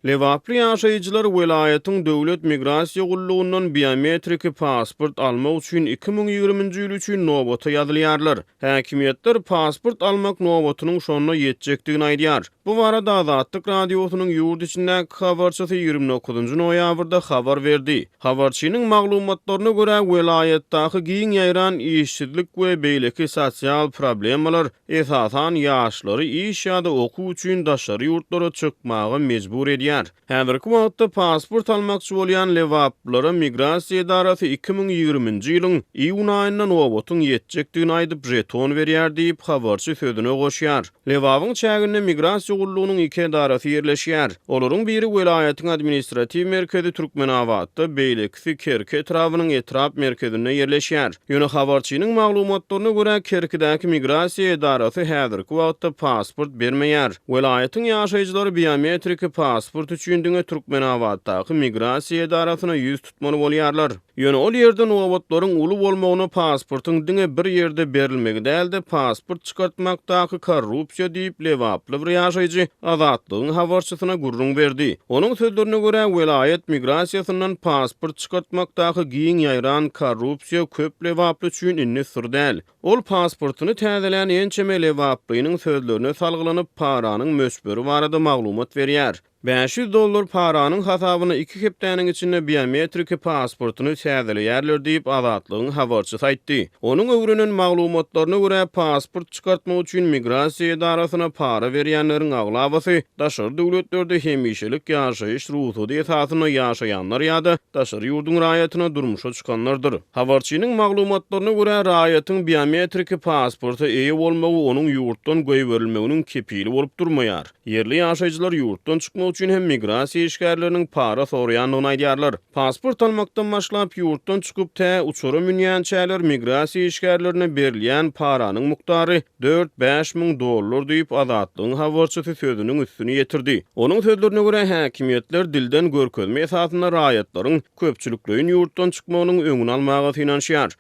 Lebaply ýaşaýjylar welaýatyň Döwlet migrasiýa gullugyndan biometriki pasport almak üçin 2020-nji ýyl üçin nobata ýazylýarlar. Häkimiýetler pasport almak nobatynyň şonda ýetjekdigini aýdýar. Bu barada Azatlyk Radiosynyň ýurt içindäki habarçysy 29-njy noýabrda habar berdi. Habarçynyň maglumatlaryna görä, welaýatdaky giň ýaýran işsizlik we beýleki sosial problemalar esasan ýaşlary iş ýa-da okuw üçin daşary ýurtlara çykmaga mejbur edýär. Häzirki wagtda pasport almakçy bolýan lebaplylara migrasiýa edarasy 2020-nji ýylyň iýun aýynda nobatyň ýetjekdigini aýdyp, žeton berýär diýip, habarçy sözüne goşýar. Lebabyň çäginde migrasiýa gullugynyň iki edarasy ýerleşýär. Olaryň biri welaýatyň administratiw merkezi Türkmenabatda, beýlekisi Kerki etrabynyň etrap merkezinde ýerleşýär. Ýöne habarçynyň maglumatlaryna görä, Kerkidäki migrasiýa edarasy häzirki wagtda pasport bermeýär. Welaýatyň ýaşaýjylary biometriki pasport üçin diňe Türkmenabatdaky migrasiýa edarasyna ýüz tutmaly bolýarlar. Ýöne ol ýerde nobatlaryň uly bolmagyna pasportyň diňe bir ýerde berilmegi däl-de, pasport çykartmakdaky korrupsiýa diýip, lebaply bir ýaşaýjy Azatlygyň habarçysyna gürrüň berdi. Onuň sözlerine görä, welaýat migrasiýasyndan pasport çykartmakdaky giň ýaýran korrupsiýa köp lebaply üçin indi syr däl. Ol pasportyny täzelän ençeme lebaplynyň sözlerine salgylanyp, paranyň möçberi barada maglumat berýär. 500 dollar paranyň hasabyna iki hepdäniň içinde biometriki pasportyny täzeleýärler diýip, Azatlygyň habarçysy aýtdy. Onuň öwrenen maglumatlaryna görä, pasport çykartmak üçin migrasiýa edarasyna para berýänleriň aglabasy daşary döwletlerde hemişelik ýaşaýyş rugsady esasynda ýaşaýanlar ýa-da daşary ýurduň raýatyna durmuşa çykanlardyr. Habarçynyň maglumatlaryna görä, raýatyň biometriki pasporta eýe bolmagy onuň ýurtdan goýberilmeginiň kepili bolup durmaýar. Ýerli ýaşaýjylar ýurtdan çykmak üçin hem migrasiýa işgärleriniň para soraýandygyny aýdýarlar. Pasport almakdan başlap, ýurtdan çykyp, tä uçara münýänçäler migrasiýa işgärlerine berilýän paranyň mukdary dört-bäş müň dollar diýip, Azatlygyň habarçysy sözüniň üstüni ýetirdi. Onuň sözlerine görä, häkimiýetler dilden görkezme esasynda raýatlaryň köpçülikleýin ýurtdan çykmagynyň öňüni almaga synanyşýar.